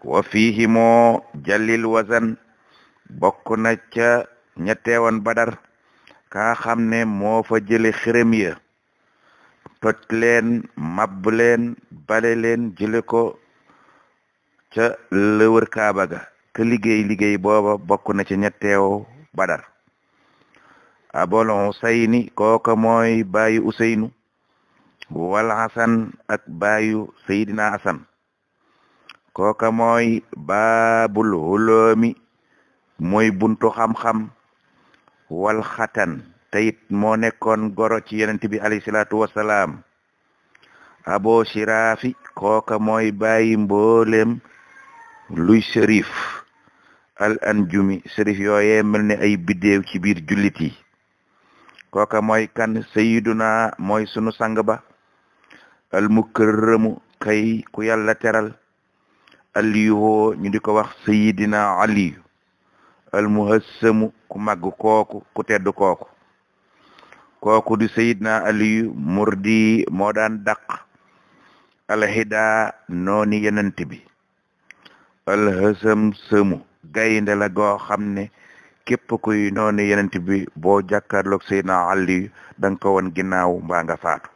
wa fiihi moo jallil wazan bokk na ca ña teewoon badar ka xam ne moo fa jële xërëm ya toj leen mabb leen bale leen jële ko ca lëwër kaaba ga te liggéey booba bokk na ca ña teew badar abol usayni kooka mooy baayu useynu wal hasan ak baayu sayidina hasan kooka mooy baabul huloomi mooy buntu xam-xam wal xatan teyit moo nekkoon goro ci yonent bi alayhi salaatu wasalaam abo shirafi kooka mooy bàyyi mboolem luy sërif al anjumi sërif yooye mel ne ay biddéew ci biir jullit yi kooka mooy kan sayiduna mooy sunu sang ba al mukarramu kay ku yàlla teral aliyu ñu di ko wax sayidina aliyu al muhassamu ku màgg kooku ku tedd kooku di sayidina aliyu murdi moo daan dàq alhida nooni yenent bi alhasam sëmu gaynde la goo xam ne képp kuy nooni yenent bi boo jàkkaarloog sayidina aliyu danga ko won ginnaaw mbaa nga faatu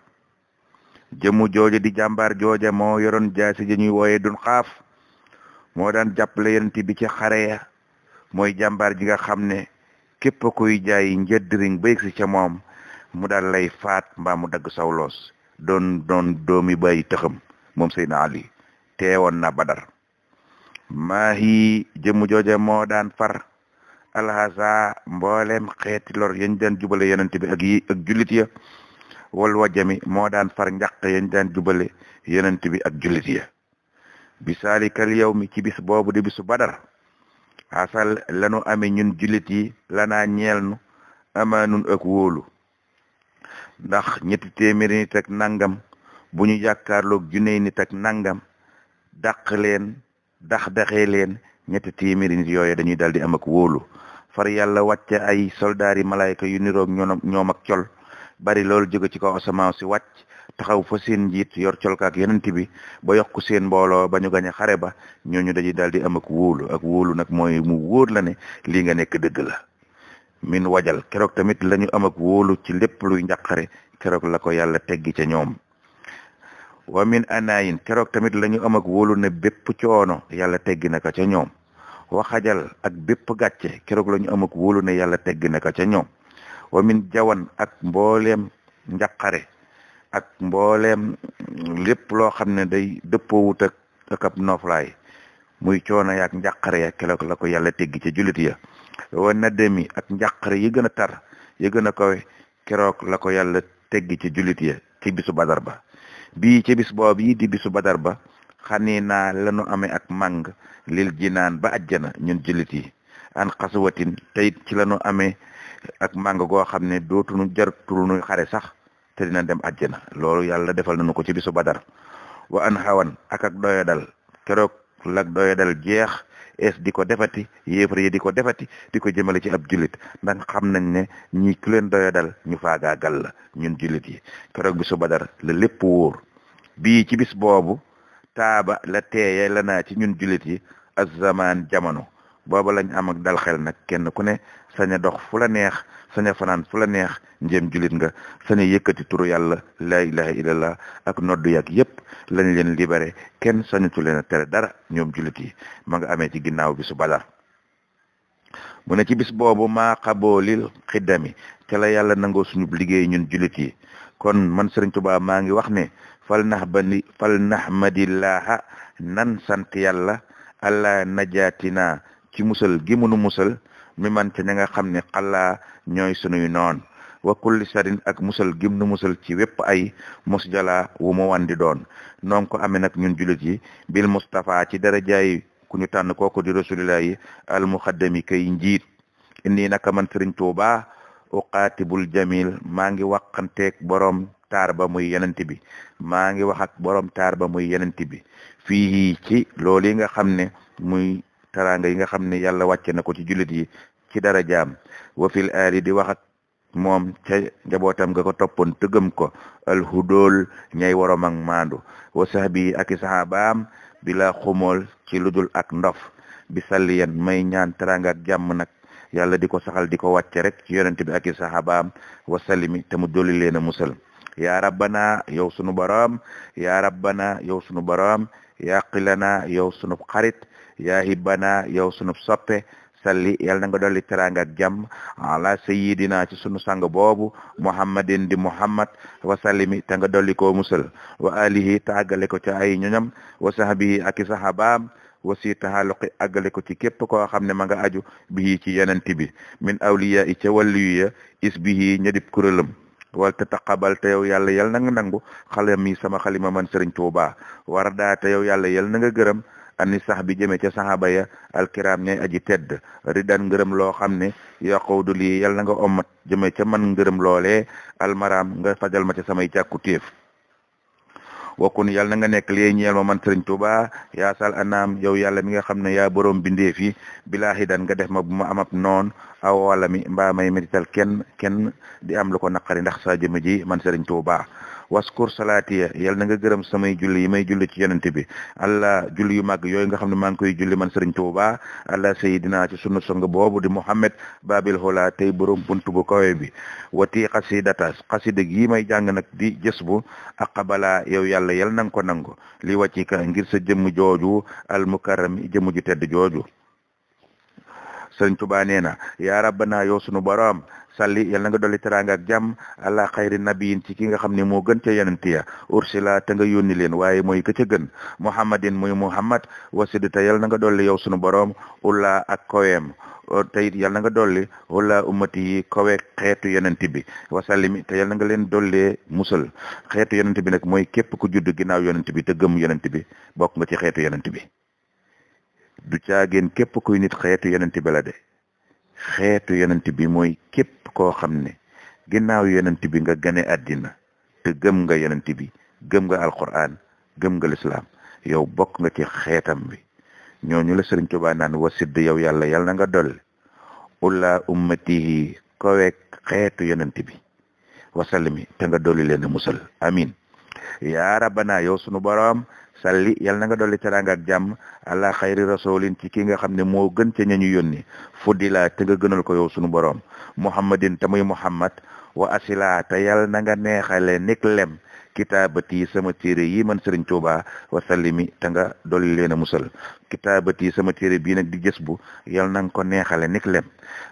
jëmu jooja di jàmbaar jooja moo yoroon jaasi ji ñuy wooye dun xaaf moo daan jàppale yenent bi ci xare ya mooy jàmbaar ji nga xam ne képp kuy jaay njëddriñ ba yegsi ca moom mu daal lay faat mbaa mu dagg sawloos doon doomi bay tëxam moom Seydina Ali teewoon na Badar maahi jëmu jooja moo daan far alhaza mboolem xeeti lor yañ daan jubale yonent bi ak jullit ya wal wajami moo daan far njaq yañ daan jubale yonent bi ak jullit ya bisalikal yawmi ci bis boobu di bisu Badar asal lanu amee ñun jullit yi lanaa ñeel nu amaanun ak wóolu ndax 300 nit ak nangam bu ñu jàkkaarloog junne nit ak nangam daxee leen 300 nit yooyu dañuy dal di am ak wóolu far yàlla wàcce ay soldaari malayka yu niroog ñoom ak col bari loolu jóge ci kaw asamaan si wàcc taxaw fa seen njiit yor colkaak yenent bi ba yokku seen mbooloo ba ñu gañ a xare ba ñooñu dañuy daal di am ak wóolu nag mooy mu wóor la ne lii nga nekk dëgg la min wajal keroog tamit la ñu am ak wóolu ci lépp luy njàqare keroog la ko yàlla teggi ca ñoom wa min anayin keroog tamit la ñu am ak wóolu ne bépp coono yàlla teggi na ko ca ñoom wa xajal ak bépp gàcce keroog la ñu am ak wóolu ne yàlla teggi na ko ca ñoom wa min jawan ak mbooleem njàqare ak mbooleem lépp loo xam ne day dëppoowut ak ab noflaay muy coono yaak njàqare ya keroog la ko yàlla teggi ca jullit ya wa nademi ak njàqare yi gën a tar yi gën a kawe keroog la ko yàlla teggi ca jullit ya ci bisu Badar ba bii ci bis boobu yi di bisu Badar ba xanii naa lanu amee ak màng lil jinaan ba ajjana ñun jullit yi an xasuwatin teyit ci lanu amee ak màng goo xam ne dootuñu jartul nuy xare sax te dina dem àjjana loolu yàlla defal nañu ko ci bisu Badar wa an xawan ak doyadal keroog lak doyadal jeex es di ko defati yéefar yi di ko defati di ko jëmale ci ab jullit ndax xam nañ ne ñi ku leen doyadal ñu faagaagal la ñun jullit yi keroog bisu Badar la lépp wóor bii ci bis boobu taaba la teeye la naa ci ñun jullit yi az-zaman jamono booba lañ am ak dal xel nag kenn ku ne sañ a dox fu la neex sañ a fanaan fu la neex njëm jullit nga sañ a yëkkati turu yàlla la ilaha illallah ak noddu yak yépp lañ leen libéré kenn sañutu leen a tere dara ñoom jullit yi ma nga amee ci ginnaaw bisu Badar mu ne ci bis boobu maa xaboolil xiddami ca la yàlla nangoo suñu liggéey ñun jullit yi kon man Sëriñ Tuubaa maa ngi wax ne fal nahmadillaha nan sant yàlla allah najaatina ci musal gi munu musal mi man ca ña nga xam ne xalaa ñooy sunuy noon wa kulli sarin ak musal gim nu musal ci wépp ay mos jala wu mu wan di doon noon ko amee nag ñun jullit yi bil Mustafa ci darajaay ku ñu tànn kooku di rasulillahi al muxaddami kay njiit indi naka man Sëriñ Tuubaa uqaatibul jamil maa ngi waxanteeg borom taar ba muy yenent bi maa ngi wax ak borom taar ba muy yenent bi fii ci loolu yi nga xam ne muy taraanga yi nga xam ne yàlla wàcce na ko ci jullit yi ci darajaam wa fil aali di wax ak moom ca njabootam nga ko toppoon tëgëm ko alhudool ñay warom ak maandu wa sahbi ak i sahabaam bila xumool ci ludul ak ndof bi salliyan may ñaan teranga ak jàmm nag yàlla di ko saxal di ko wàcce rek ci yonent bi ak i sahabaam wa sallimi te mu dolli leen a musal yaa rabbana yow sunu boroom yaa rabbana yow sunu boroom yaa qilana yow sunu xarit yaa hibbana yow sunu soppe salli yàlla na nga dolli teranga ak jàmm ala sayyidina ci sunu sang boobu muhammadin di muhammad wa sallimi te nga dolli koo musal wa alihi te àggale ko ci ay ñoñam wa sahbihi ak i sahabaam wasi taxaluqi àggale ko ci képp koo xam ne ma nga aju bihi ci yonent bi min awliya i ca wàlliyu ya is bihi ñadib kurélam wal te taqabal te yow yàlla yal na nga nangu xalami sama xalima man Sëriñ Tuuba warda te yow yàlla yal na nga gërëm ani sax bi jëme ca saxaaba ya alkiram ñay aji tedd ridan ngërëm loo xam ne yaqawdu lii yal na nga ommat jëme ca man ngërëm loolee almaram nga fajal ma ca samay càkku téef wakun yàlla na nga nekk li ñeel ma man Sëriñ Tuuba yaa sal anaam yow yàlla mi nga xam ne yaa boroom bindee fi bilaahi dan nga def ma bu ma amab noon aw wala mi mbaa may médital kenn di am lu ko naqari ndax sa jëme ji man Sëriñ Tuuba waskur salaatiya yàlla na nga gërëm samay julli yi may julli ci yonent bi allah julli yu màgg yooyu nga xam ne maa ngi koy julli man Sëriñ Tuuba allah sayidina ci sunu song boobu di Muhammad babil hola tey borom buntu bu kawe bi wati xasidata xasida yi may jàng nag di jës bu aqabala yow yàlla yal na nga ko nangu li wàccika ngir sa jëmm jooju al mukarram jëmm ju tedd jooju Sëriñ Tuuba nee na yaa rabbana yow sunu borom salli yal na nga dolli teranga ak jàmm ala xayri nabiyin ci ki nga xam ne moo gën ca yonent ya ursila te nga yónni leen waaye mooy ka ca gën muhammadin muy muhammad wasidta yal na nga dolli yow sunu borom ulla ak koweem te it yal na nga dolli ulla ummati yi kowe xeetu yonent bi wasallimi te yal na nga leen dollee musal xeetu yonent bi nag mooy képp ku judd ginnaaw yonent bi te gëm yonent bi bokk nga ci xeetu yonent bi du caageen képp kuy nit xeetu yonent bi la de xeetu yonent bi mooy képp koo xam ne ginnaaw yonent bi nga gane àddina te gëm nga yonent bi gëm nga alquran gëm nga lislaam yow bokk nga ci xeetam bi ñooñu la Sëriñ Tuubaa naan wasid yow yàlla yal na nga dolli ulla ummatihi koweek xeetu yonent bi wasallimi te nga dolli leen musal amin yaa rabbana yow sunu boroom salli yal na nga dolli teranga ak jàmm ala xayri rasulin ci ki nga xam ne moo gën ca ñañu yónni fuddila te nga gënal ko yow sunu boroom muhammadin te muy muhammad wa asila te yal na nga neexale nik lem kitaabati sama téere yi man Sëriñ Tuuba wa sallimi te nga dolli leen a musal kitaabati sama téere bii nag di jës bu yal na nga ko neexale nik lem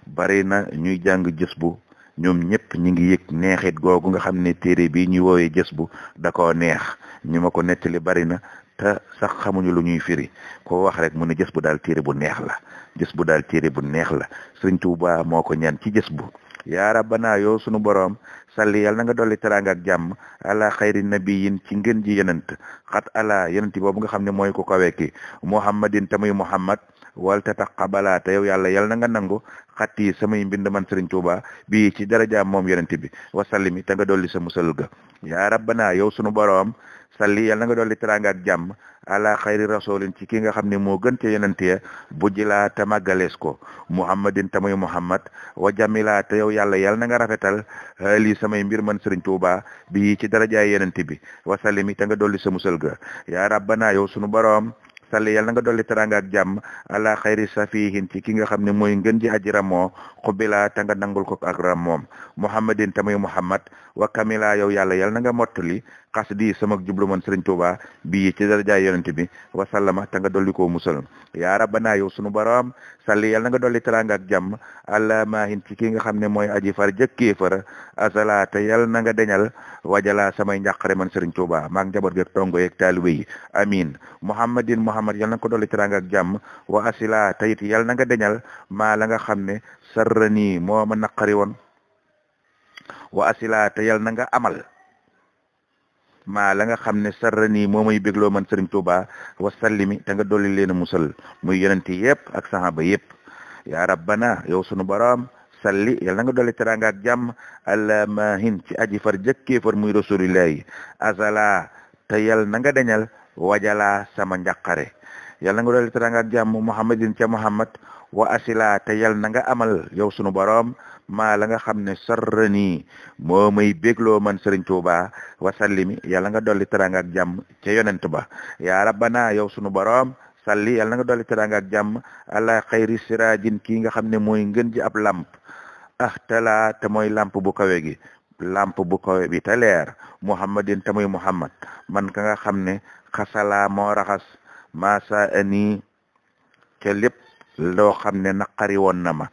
bari na ñuy jàng jës bu ñoom ñëpp ñi ngi yëg neexit googu nga xam ne téere bii ñuy woowee jës bu da koo neex ñu ma ko nettali bari na te sax xamuñu lu ñuy firi ko wax rek mu ne jës bu daal téere bu neex la jës bu daal téere bu neex la Sëriñ Tuuba moo ko ñaan ci jës bu yaa rabbana yow sunu boroom salli yàlla na nga dolli teranga ak jàmm ala xayri nabiyin ci ngeen ji yenent xat ala yenent boobu nga xam ne mooy ko kaweki muhammadin tamuy muhammad wal te taqabala te yow yàlla yal na nga nangu xatti samay mbind man Sëriñ Tuuba bii ci darajaam moom yonent bi wasallimi te nga dolli sa musal ga yaa rabbana yow sunu boroom salli yal na nga dolli teranga ak jàmm ala xayri rasulin ci ki nga xam ne moo gën ca yonent ya bu jilaa te màggalees ko muhammadin tamuy muhammad wa jamila te yow yàlla yal na nga rafetal lii samay mbir man Sëriñ Tuuba bii ci darajaay yonent bi wasallimi te nga dolli sa musal ga yaa rabbana yow sunu boroom salli yàlla na nga dolli teranga ak jàmm ala xayri safihin ci ki nga xam ne mooy ngën ji aji ramoo xubila te nga nangul ko ak ramoom muhammadin tamuy muhammad wa kamila yow yàlla yàlla na nga mottali xasdi sama jublu man Sëriñ Tuuba bii ci darajaay yonent bi wasallama te nga dolli koo musal yaa rabbana yow sunu boroom salli yàlla na nga dolli teranga ak jàmm ala maahin ci ki nga xam ne mooy aji far jëkkee far asala te yàlla na nga deñal wajala samay njàqare man Sëriñ Tuuba maak njaboot geeg tongo yeeg taalibe yi amin muhammadin muhammad yal na ko dolli teranga ak jàmm wa asila tayit yal na nga deñal maa la nga xam ne sarrani moo ma naqari woon wa asila te yal na nga amal maa la nga xam ne sarrani moo may bégloo man Sëriñ Tuuba wa sallimi te nga dolli leen a musal muy yonenti yëpp ak sahaba yëpp ya rabbana yow sunu boroom salli yal na nga dolli teranga ak jàmm alla mahin ci aji far jëkkee far muy rasulillahi azala te yal na nga deñal wajala sama njàqare yal na nga dolli teranga ak jàmm muhammadin ca muhammad wa asila te yal na nga amal yow sunu boroom maa la nga xam ne sarrani moo may bégloo man Sëriñ Tuuba wasallimi yàlla nga dolli teranga ak jàmm ca yonent ba yaa rabbana yow sunu boroom salli yàlla na nga dolli teranga ak jàmm ala xayri sirajin kii nga xam ne mooy ngën ji ab lamp tala te mooy lamp bu kawe gi lamp bu kawe bi te leer muhammadin te mooy muhammad man ka nga xam ne xasala moo raxas masa ani ca lépp loo xam ne naqari woon na ma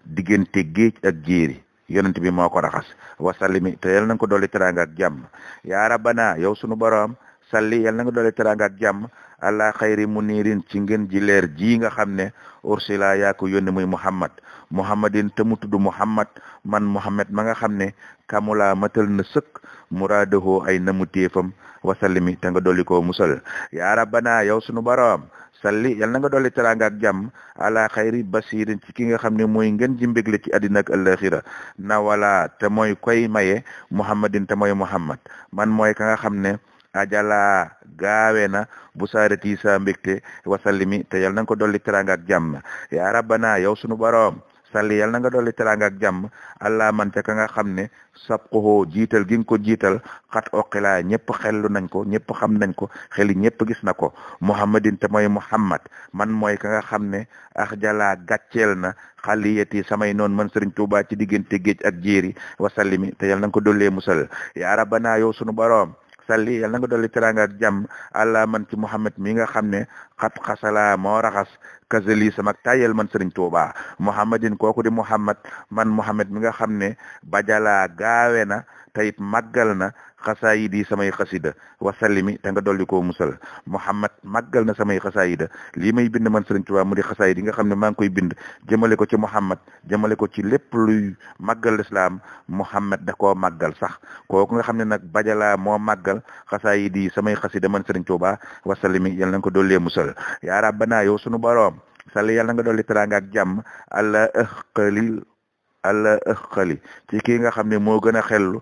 diggante géej ak jéeri yonent bi moo ko raxas wasallimi te yal na nga ko dolli teranga ak jàmm yaa rabbana yow sunu boroom salli yal na nga dolli teranga ak jàmm ala xayri munirin ci ngeen ji leer ji nga xam ne ursila yaa ko yónni muy muhammad muhammadin te mu tudd muhammad man muhammad ma nga xam ne kamula matal na sëkk muraadahu ay namu téefam wasallimi te nga dolli ko musal yaa rabbana yow sunu boroom salli yal na nga dolli teranga ak jàmm ala xayri basirin ci ki nga xam ne mooy ngeen ji mbégle ci àddina ak alaxira na wala te mooy koy maye muhammadin te mooy muhammad man mooy ka nga xam ne ajala gaawe na bu saarati sa mbégte wasallimi te yal na nga ko dolli teranga ak jàmm ya rabbana yow sunu boroom salli yal na nga dolli teranga ak jàmm allah man ca ka nga xam ne sabquhu jiital gi nga ko jiital xat oqilaa ñëpp xellu nañ ko ñëpp xam nañ ko xeli ñëpp gis na ko muhammadin te mooy muhammad man mooy ka nga xam ne jala gàcceel na xaliyati samay noon man Sëriñ Tuubaa ci diggante géej ak jéeri wasallimi te yal na nga ko dollee musal ya rabbana yow sunu boroom salli yal na nga dolli teranga ak jàmm allah man ci muhammad mi nga xam ne xat xasala moo raxas kazali sama tayel man Sëriñ Tuuba muhammadin kooku di muhammad man muhammad mi nga xam ne bajala gaawe na tayit màggal na xasaayidi samay xasida wasallimi te nga dolli koo musal muhammad màggal na samay xasaayida lii may bind man Sëriñ Tuuba mu di xasaayid yi nga xam ne maa ngi koy bind jëmale ko ci muhammad jëmale ko ci lépp luy màggal lislaam muhammad da koo màggal sax kooku nga xam ne nag bajala moo màggal xasaayidi samay xasida man Sëriñ Tuuba wasallimi yal na ko dollee musal yaa rabbana yow sunu boroom salli yal na nga dolli teranga ak jàmm alla ëxqali ci kii nga xam ne moo gën a xellu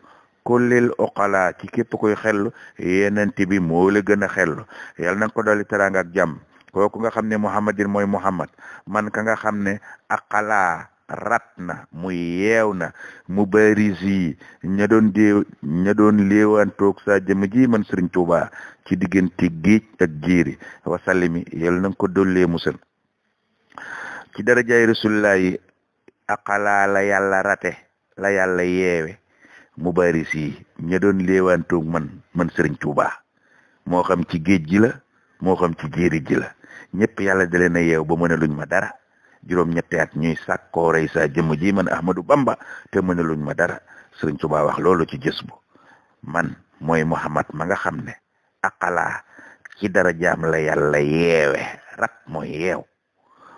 kullil oqala ci képp koy xellu yenente bi moo la gën a xellu yal na nga ko dolli teranga ak jàmm kooku nga xam ne muhammadin mooy muhammad man ka nga xam ne aqala rat na muy yeew na mu barisi ña doon léewantoog sa jëm ji man Sëriñ Tuuba ci diggante géej ak jéeri wasallimi yal na nga ko dollee musal ci darajaay rasulullahi aqala la yàlla rate la yàlla yeewe mu barisi ña doon léewantoog man Sëriñ Tuuba moo xam ci géej gi la moo xam ci jéeri ji la ñëpp yàlla da leen a yeew ba mën a luñ ma dara juróom-ñetti at ñuy sàkkoo rey sa jëmm ji man Ahmadou Bamba te mën a luñ ma dara Sëriñ Tuuba wax loolu ci jës bu man mooy Muhammad ma nga xam ne aqala ci dara jaam la yàlla yeewe rat mooy yeew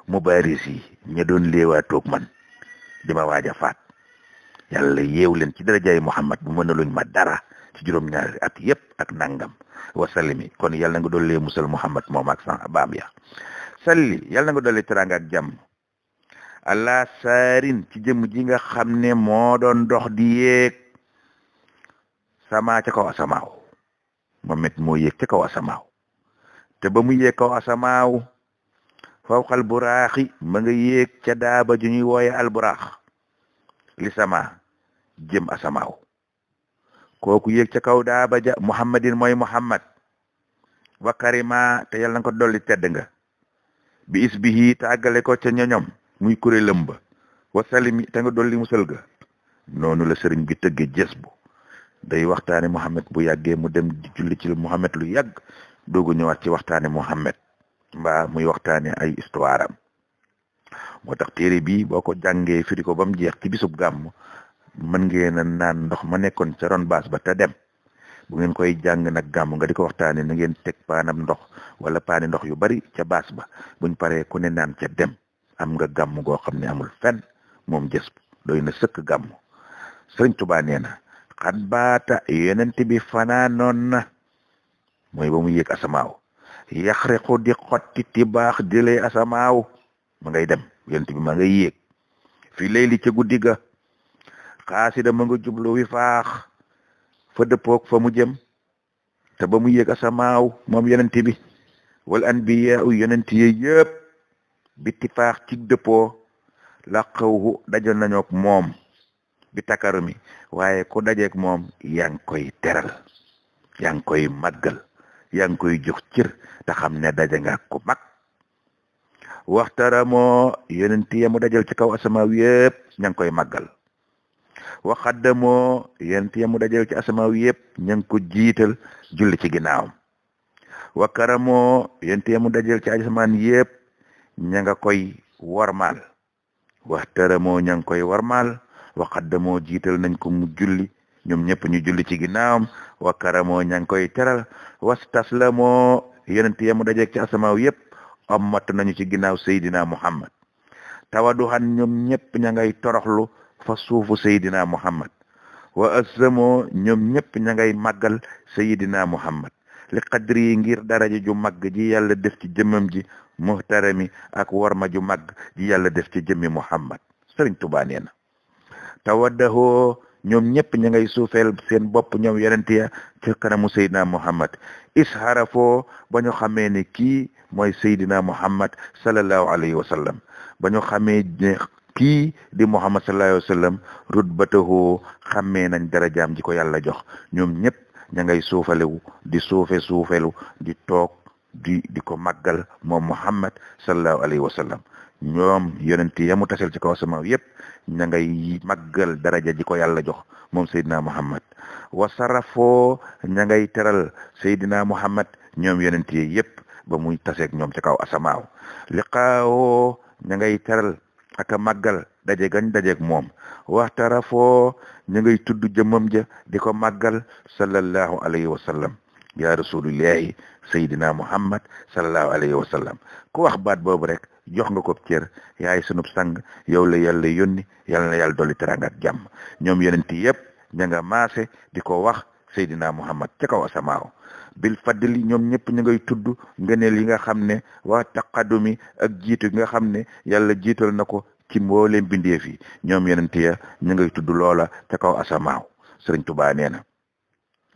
mu baris yi ña doon léewaatoog man di ma waaj a faat yàlla yeew leen ci dara jaay Muhammad bu mën a luñ ma dara ci juróom-ñaari at yépp ak nangam wasallimi kon yàlla nga doon lee musal Muhammad moom ak san baam ya salli yàlla nga dolli teranga ak jàmm allah saarin ci jëmm ji nga xam ne moo doon dox di yéeg sama ca kaw asamaaw moom it moo yéeg ca kaw asamaaw te ba mu yéeg kaw asamaaw fawqal buraaxi ma nga yéeg ca daaba ju ñuy wooye alburaax li sama jëm asamaaw kooku yéeg ca kaw daaba ja muhammadin mooy muhammad wa karima te yàlla na ko dolli tedd nga bi isbihi te àggale ko ca ñoñom muy kuréelam ba wasalimi te nga dolli musal ga noonu la sëriñ bi tëgge jës bu day waxtaane Muhammad bu yàggee mu dem julli ci Muhammad lu yàgg doogu ñëwaat ci waxtaane Muhammad mbaa muy waxtaane ay histoire am moo tax téere bi boo ko jàngee firi ko ba mu jeex ci bisub gàmm mën ngeen a naan ndox ma nekkoon ca ron baas ba te dem bu ngeen koy jàng nag gàmm nga di ko waxtaane na ngeen teg paanam ndox wala paani ndox yu bari ca baas ba buñ paree ku ne naan ca dem am nga gàmm goo xam ne amul fenn moom jës doy na sëkk gàmm Sëriñ Tuubaa nee na xat baata yonent bi fanaanoon na mooy ba mu yéeg asamaaw yaxriqu di xotti ti baax jëlee asamaaw ma ngay dem yonent bi ma ngay yéeg fi layli ca guddi ga xaasida ma nga jublu wi faax fa dëppoog fa mu jëm te ba mu yéeg asamaaw moom yonent bi wal anbiya yonent yi yëpp bittifaax ci dëppoo laqawhu dajal nañu ak moom bi takarumi waaye ku dajeek moom yaa ngi koy teral yaa ngi koy màggal yaa ngi koy jox cër te xam ne daje nga ko mag waxtaramoo yonent ya mu dajal ci kaw asamaaw yépp ña ngi koy màggal waxaddamoo yonent ya mu dajal ci asamaaw yépp ña ngi ko jiital julli ci ginnaawam wakaramoo yonent ya mu dajal ci asamaan yépp ña nga koy warmaal waxtaramoo ña ngi koy warmaal waxaddamoo jiital nañ ko mu julli ñoom ñëpp ñu julli ci ginnaawam wakaramoo ña ngi koy teral wastaslamoo yonent ya mu dajal ci asamaaw yépp ammat nañu ci ginnaaw Seydina Muhammad tawaduhan ñoom ñëpp ña ngay toroxlu fa suufu Seydina Muhammad wa asamoo ñoom ñëpp ña ngay màggal Seydina Muhammad li qadri yi ngir daraja ju màgg ji yàlla def ci jëmmam ji muhtarami ak warma ju màgg ji yàlla def ci jëmmi Muhammad Sëriñ Tuubaa nee na tawaddahoo ñoom ñëpp ña ngay suufeel seen bopp ñoom yonent ya ci kanamu Seydina Muhammad isharafoo ba ñu xamee ne kii mooy Seydina Muhammad sallallahu alayhi wa sallam ba ñu xamee ne kii di Muhammad sallallahu alayhi wa sallam rutbatahu xamee nañ darajaam ji ko yàlla jox ñoom ñëpp ña ngay suufalewu di suufelu di toog di ko màggal moom Muhammad sallallahu alayhi wa sallam ñoom yonent ya mu tasal ci kaw sama yëpp ña ngay màggal daraja ji ko yàlla jox moom Seydina Muhammad wa sarafoo ña ngay teral Seydina Muhammad ñoom yonent yi yëpp ba muy taseeg ñoom ci kaw asamaaw liqaawoo ña ngay teral ak a màggal daje gañ dajeeg moom waxtarafoo ña ngay tudd jëmmam ja di ko màggal sallallahu alayhi wa sallam ya rasulillahi Seydina Muhammad sallallahu alayhi wa sallam ku wax baat boobu rek jox nga ko cër yaay sunub sang yow la yàlla yónni yàlla na yàlla dolli teranga ak jàmm ñoom yonent yëpp ña nga maase di ko wax Seydina Muhammad ca kaw asamaaw bil fadli ñoom ñëpp ñu ngay tudd ngëneel yi nga xam ne waa taqadumi ak jiitu nga xam ne yàlla jiital na ko ci mbooleem bindeef yi ñoom yonent ya ñu ngay tudd loola ca kaw asamaaw Sëriñ Tuubaa nee na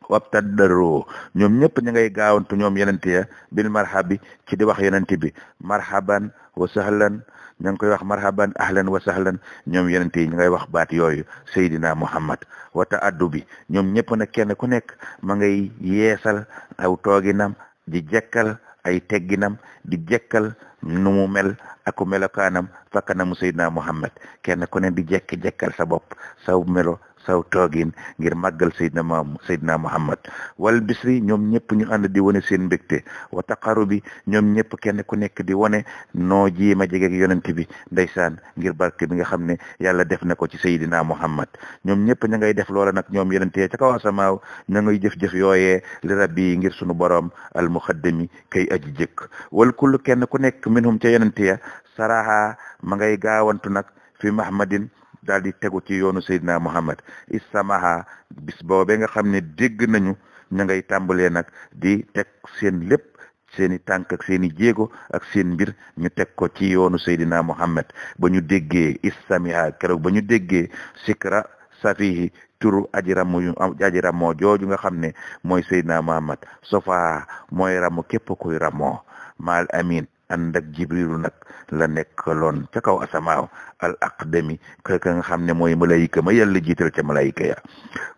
wabtaddaroo ñoom ñëpp ñu ngay gaawantu ñoom yonent ya bil marhabi ci di wax yonent bi marhaban wa sahlan ña ngi koy wax marhaban ahlan wa sahlan ñoom yonent yi ñu ngay wax baat yooyu Seydina Muhammad wa ta'addubi ñoom ñëpp nag kenn ku nekk ma ngay yeesal aw tooginam di jekkal ay tegginam di jekkal nu mu mel aku melokaanam fakkanamu Seydina Muhammad kenn ku ne di jekkal sa bopp saw melo saw toogin ngir màggal Seydina Muhammad wal bisri ñoom ñëpp ñu ànd di wane seen mbégte wa taqaru bi ñoom ñëpp kenn ku nekk di wane noo jiima jege ak yonent bi ndeysaan ngir barke bi nga xam ne yàlla def na ko ci Seydina Muhammad ñoom ñëpp ña ngay def loola nag ñoom yonent ca kaw asamaaw ña ngay jëf-jëf yooyee li rabbi yi ngir sunu borom al muqaddami kay aji jëkk wal kullu kenn ku nekk minhum ca yonent ya saraha ma ngay gaawantu nag fi mahmadin daal di tegu ci yoonu Seydina Muhammad istamaha bis boobee nga xam ne dégg nañu ña ngay tàmbalee nag di teg seen lépp seeni tànk ak seeni jéego ak seen mbir ñu teg ko ci yoonu Seydina Muhammad ba ñu déggee istamiha keroog ba ñu déggee sikra safihi turu aji ramoo jooju nga xam ne mooy Seydina Muhammad sofa mooy ramu képp kuy ramoo maal amin ànd ak jibrilu nag la nekkaloon ca kaw asamaaw al aqdami ka nga xam ne mooy malayika ma yàlla jiital ca malayika ya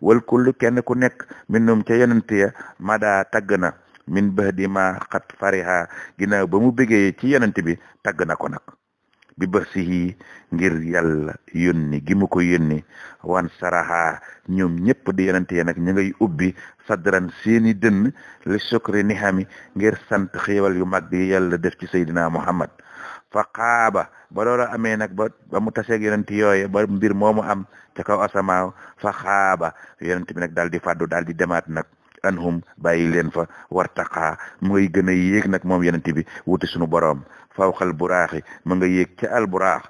wal kullu kenn ku nekk minum ca yonent ya mada tagg na min bahdi ma xat fariha ginnaaw ba mu bëggee ci yonent bi tagg na ko nag bi basihi ngir yàlla yónni gi mu ko yónni wan saraha ñoom ñëpp di yonent ya nag ñu ngay ubbi sadran seeni dënn li sukri nihami ngir sant xéewal yu mag yi yàlla def ci Seydina Muhammad fa xaaba ba loola amee nag ba mu taseeg yonent yooye ba mbir moomu am ca kaw asamaaw fa xaaba yonent bi nag daal di fàddu daal di demaat nag anhum bàyyi leen fa wartaqaa mu ngay gën a yéeg nag moom yonent bi wuti sunu boroom fawqal buraaxi mu nga yéeg ca al buraax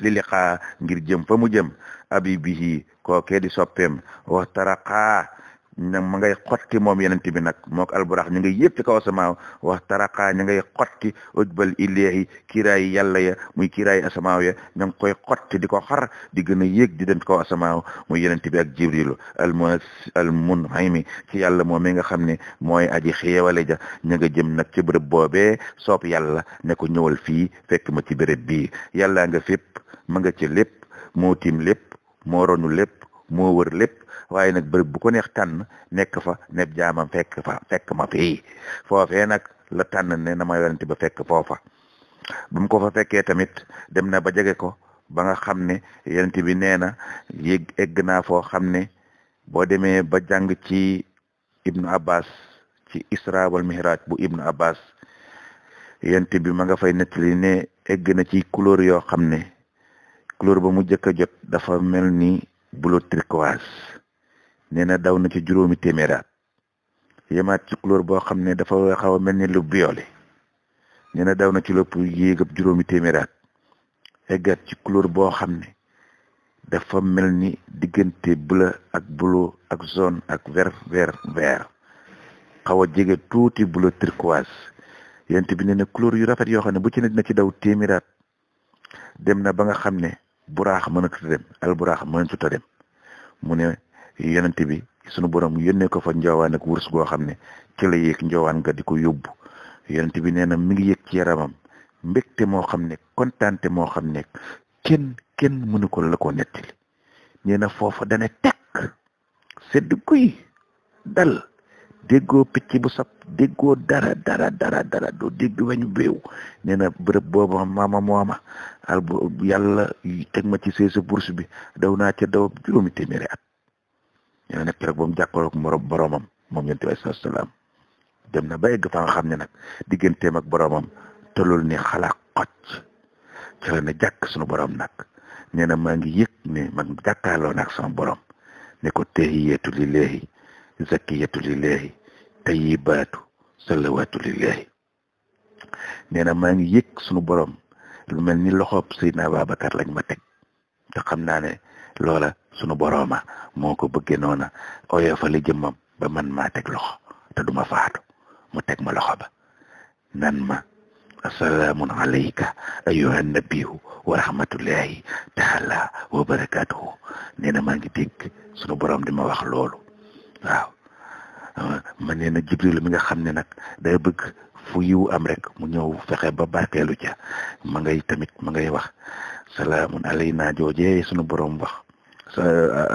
liqaa ngir jëm fa mu jëm abibihi kookee di soppeem waxtaraqaa nag ma ngay xotti moom yenent bi nag mook alburax ñu ngay yëpp ci kaw asamaaw wax taraqaa ñu ngay xotti ujbal ileehi kiiraayi yàlla ya muy kiiraayi asamaaw ya ña ngi koy xotti di ko xar di gën a yéeg di dem ci kaw asamaaw muy yenent bi ak jibrilu al munhimi ci yàlla moom mi nga xam ne mooy aji xéewale ja ña nga jëm nag ci bërëb boobee soob yàlla ne ko ñëwal fii fekk ma ci béréb bii yàllaa nga fépp ma nga ci lépp moo tiim lépp moo ronu lépp moo wër lépp waaye nag bërëb bu ko neex tànn nekk fa neb jaamam fekk ma fii foofee nag la tànn ne na ma yonent ba fekk foofa bu mu ko fa fekkee tamit dem na ba jege ko ba nga xam ne yonent bi nee na egg naa foo xam ne boo demee ba jàng ci ibnu abbas ci isra wal mihraj bu ibnu abbas yonent bi ma nga fay nettali ne egg na ci couleur yoo xam ne couleur ba mu jëkk a jot dafa mel ni bleu turquoise nee na daw na ci juróomi téeméeraat yemaat ci couleur boo xam ne dafa xaw a mel ni lu violet nee na daw na ci lépp yéegab juróomi téeméeraat eggat ci couleur boo xam ne dafa mel ni diggante bleu ak jaune ak vert xaw a jege tuuti bleu turquoise yent bi nee na couleur yu rafet yoo xam ne bu ci ne dina ci daw téeméeraat dem na ba nga xam ne buraax mënatut a dem alburaax mënatut a dem mu ne yonent bi sunu borom yónnee ko fa njoowaan ak wurs goo xam ne ci la yéeg njoowaan nga di ko yóbbu yonent bi nee na mi ngi yëg ci yaramam mbégte moo xam ne kontaante moo xam ne kenn mënu ko la ko nettali nee na foofa dana tekk sedd guy dal déggoo picc bu sab déggoo dara doo dégg weñu béew nee na bërëb booba maama mooma yàlla teg ma ci seesa bourse bi daw naa ca daw juróomi téeméeri at nee na nag keroog ba mu jàkkaarloog boromam moom yonent bi sallallahu alayhi wasallam dem na ba egg fa nga xam ne nag digganteem ak boromam tolul ni xalaat xocc ci la ne jàkk sunu borom nag nee na maa ngi yëg ne man jàkkaarloo nag sama borom ne ko tahiyatu lillahi zakiyatu lillahi tayyibatu salawatu lillahi nee na maa ngi yëg sunu borom lu mel ni loxoob Seydina Babacar lañ ma teg te xam naa ne loola sunu boroma moo ko bëggee noona oyofale jëmmam ba man maa teg loxo te duma faatu mu teg ma loxo ba nan ma assalaamun alayka ayyuhan nabiyyu wa rahmatullahi taala wa barakatuhu nee na maa ngi dégg sunu borom di ma wax loolu waaw ma nee na Jibril mi nga xam ne nag day bëgg fu yiw am rek mu ñëw fexe ba barkeelu ca ma ngay wax salaamun alayna joojee sunu borom wax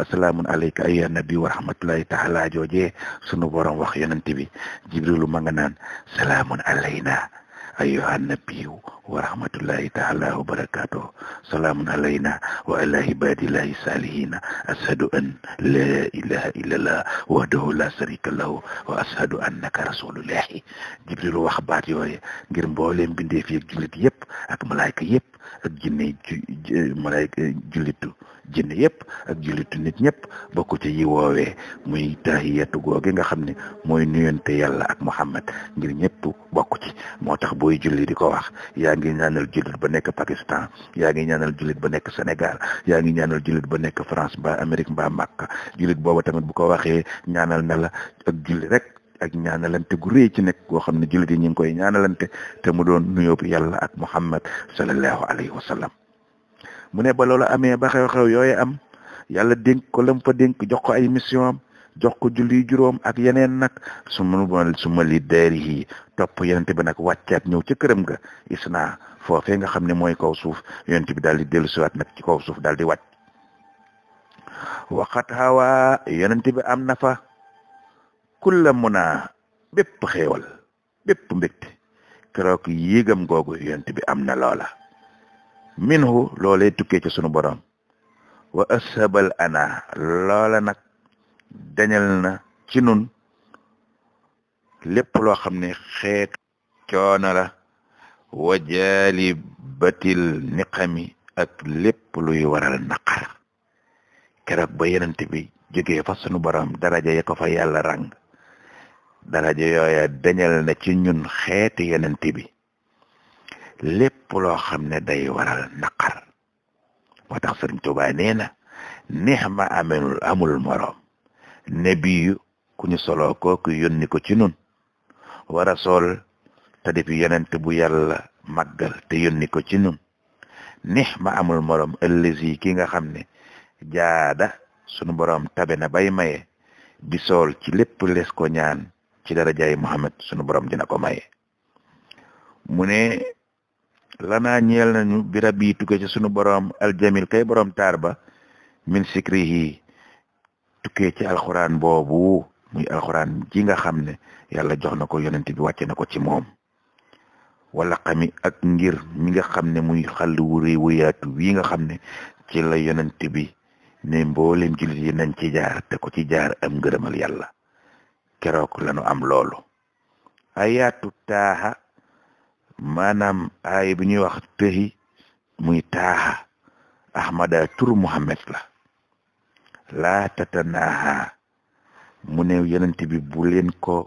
salaamun alayka ayyuhan nabiyyu wa rahmatullahi taala joojee sunu borom wax yonent bi Jibrilu ma nga naan salaamun alayna ayyuhan nabiyyu wa rahmatullahi taala wa barakatuh salaamun alayna wa ala ibadillahi salihina ashhadu an la ilaha illallah wahdahu la sharika lahu wa ashhadu annaka rasulullahi Jibril wax baat yooye ngir mbooleem bindee fi ak jullit yëpp ak malaayka yëpp ak jinne malaayka jullitu jinne yëpp ak jullitu nit ñëpp bokk ci yi woowee muy tahiyatu googe nga xam ne mooy nuyonte yàlla ak Muhammad ngir ñëpp bokk ci moo tax booy julli di ko wax yaa ngi ñaanal jullit ba nekk Pakistan yaa ngi ñaanal jullit ba nekk Sénégal yaa ngi ñaanal jullit ba nekk France mbaa Amérique mbaa Makka jullit booba tamit bu ko waxee ñaanal na la ak julli rek ak ñaanalante gu rëy ci nekk koo xam ne jullit yi ñu ngi koy ñaanalante te mu doon nuyoo bi yàlla ak Muhammad sallallahu alayhi wa sallam mu ne ba loolu amee ba xew-xew yooyu am yàlla dénk ko lam fa dénk jox ko ay mission am jox ko julli juróom ak yeneen nag su ma li deeri yi topp yonent bi nag wàccaat ñëw ca këram ga isna foofee nga xam ne mooy kaw suuf yonent bi daal di dellu siwaat nag ci kaw suuf daal di wàcc waxat hawa yonent bi am na fa kulla muna bépp xéewal bépp mbégte keroog yéegam googu yonent bi am na loola minhu loolee tukkee ci sunu borom wa ashabal ana loola nag dañal na ci nun lépp loo xam ne xeet coono la wajaali batil niqami ak lépp luy waral naqar keroog ba yenent bi jógee fa sunu borom daraja ya ko fa yàlla rang daraja yooya dañal na ci ñun xeeti yenent bi lépp loo xam ne day waral naqar moo tax Sëriñ Tuubaa nee na neex ma amul morom nabiyu ku ñu solo kooku yónni ko ci nun wa rasul te def yonent bu yàlla màggal te yónni ko ci nun ma amul morom ëllësi ki nga xam ne jaada sunu borom tabe na bay maye bi sool ci lépp les ko ñaan ci darajaay Muhammad sunu borom dina ko maye mu ne lanaa ñeel nañu bi rabbi tukkee ci sunu borom aljamil kay borom taar ba min sikrihi tukkee ci alxuraan boobu muy alxuraan ji nga xam ne yàlla jox na ko yonent bi wàcce na ko ci moom wala xami ak ngir mi nga xam ne muy xàll wu rëy wu yaatu wi nga xam ne ci la yonent bi ne mboolem jullit yi nañ ci jaar te ko ci jaar am ngërëmal yàlla keroog lañu am loolu ayaatu taaxa maanaam aay bi ñuy wax tëhi muy taaxa ahmada tur Muhammad la laa tatanaaha mu ne yonent bi bu leen ko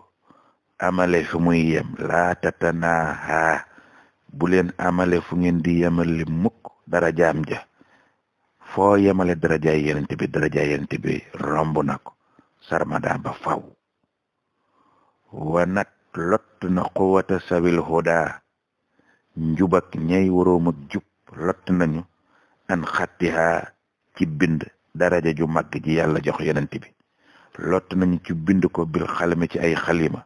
amale fu muy yem laa tatanaaha bu leen amale fu ngeen di yemale mukk darajaam ja foo yemale darajaay yonent bi romb na ko sarmada ba faw wanat lott na quwata sawil huda njubak ñay waroom ak jub lott nañu an xattiha ci bind daraja ju màgg ji yàlla jox yonent bi lott nañu ci bind ko bil xalami ci ay xalima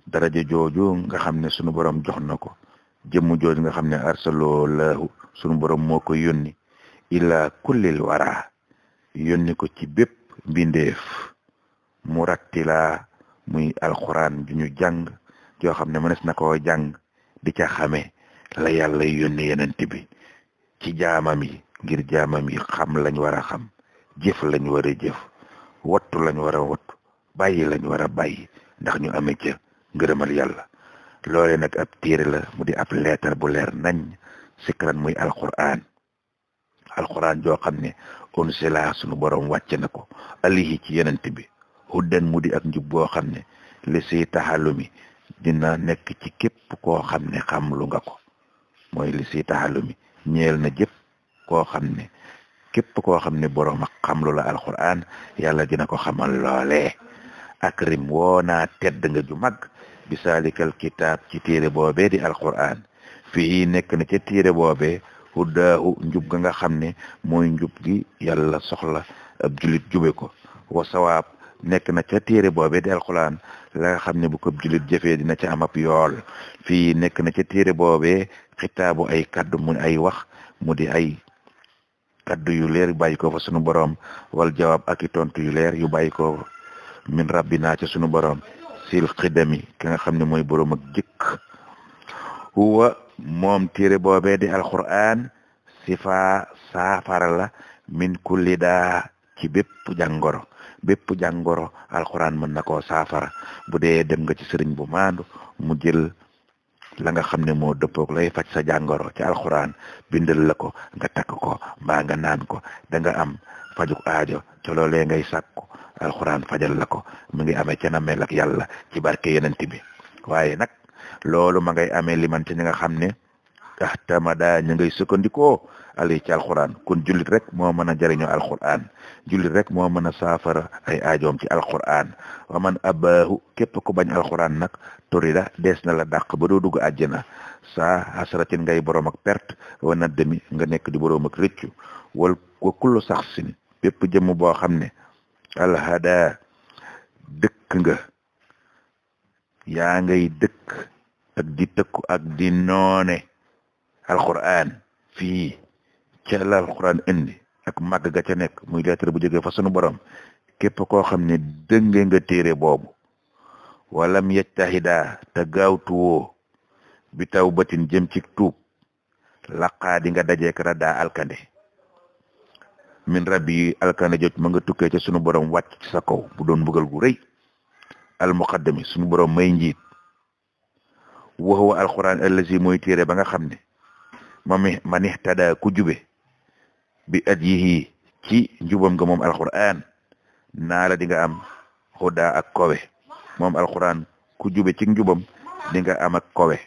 daraja jooju nga xam ne sunu borom jox na ko jëmm jooju nga xam ne arsaloo lahu sunu borom moo ko yónni ila kullil wara yónni ko ci bépp mbindeef mu rattila muy alquran ju ñu jàng joo xam ne mënees na koo jàng di ca xame la yàlla yónni yonent bi ci jaamam yi ngir jaamam yi xam lañ war a xam jëf lañ war a jëf wattu lañ war a wattu bàyyi lañ war a bàyyi ndax ñu amee ca ngërëmal yàlla loole nag ab téere la mu di ab leetar bu leer nañ sikran muy alquran joo xam ne unsila sunu borom wàcce na ko alihi ci yonent bi huddan mu di ak njub boo xam ne li si taxalumi dina nekk ci képp koo xam ne xam lu nga ko mooy li si taxalumi ñeel na jëpp koo xam ne képp koo xam ne borom ak xam lu la alquran yàlla dina ko xamal loolee akrim woonaa tedd nga ju mag bi salikal kitaab ci téere boobee di alquran fii nekk na ca téere boobee huddaahu njub ga nga xam ne mooy njub gi yàlla soxla ab julit jube ko wa sawaab nekk na ca téere boobee di alquran la nga xam ne bu ko julit jëfee dina ca am ab yool fii nekk na ca téere boobee xitaabu ay kaddu mu ay wax mu di ay kaddu yu leer yu bàyyi ko fa sunu borom wal jawaab ak i tontu yu leer yu bàyyi ko min rabbina ca sunu borom sil xidami ki nga xam ne mooy borom ak jëkk huwa moom téere boobee di alquran sifa saafara la min kulli daa ci bépp jàngoro alquran mën na koo saafara bu dee dem nga ci sëriñ bu maandu mu jël la nga xam ne moo dëppook lay faj sa jàngoro ci alquran bindal la ko nga takk ko mbaa nga naan ko da nga am fajuk aajo te loolee ngay sàkku alquran fajal la ko mu ngi amee ca na mel ak yàlla ci barke yonent bi waaye nag loolu ma ngay amee limante ñi nga xam ne ahtamada ñu ngay sukkandikoo ali ci alquran kon jullit rek moo mën a jëriñoo alquran jullit rek moo mën a saafara ay aajoom ci alquran wa man abahu képp ku bañ alquran nag torida dees na la dàq ba doo dugg àjjana saa hasratin ngay borom ak perte wa naddami nga nekk di borom ak rëccu wa kullu saxsin bépp jëmm boo xam ne alhada dëkk nga yaa ngay dëkk ak di tëkku ak di noone alquran fii ca la alquran indi ak màgg ga ca nekk muy lettre bu jógee fa sunu borom képp koo xam ne dënge nga téere boobu walam yajtahida te gaawtuwoo bi tawbatin jëm ci tuub laqaa di nga dajeek radda alkande min rabbi alkande jot ma nga tukkee ca sunu borom wàcc ci sa kaw bu doon mbugal gu rëy almuqaddami sunu borom may njiit wa huwa alquran allazi mooy téere ba nga xam ne man ihtada ku jube bi adyihi ci njubam nga moom alquran naa la di nga am huda ak kowe moom alquran ku jube ci njubam di nga am ak kowe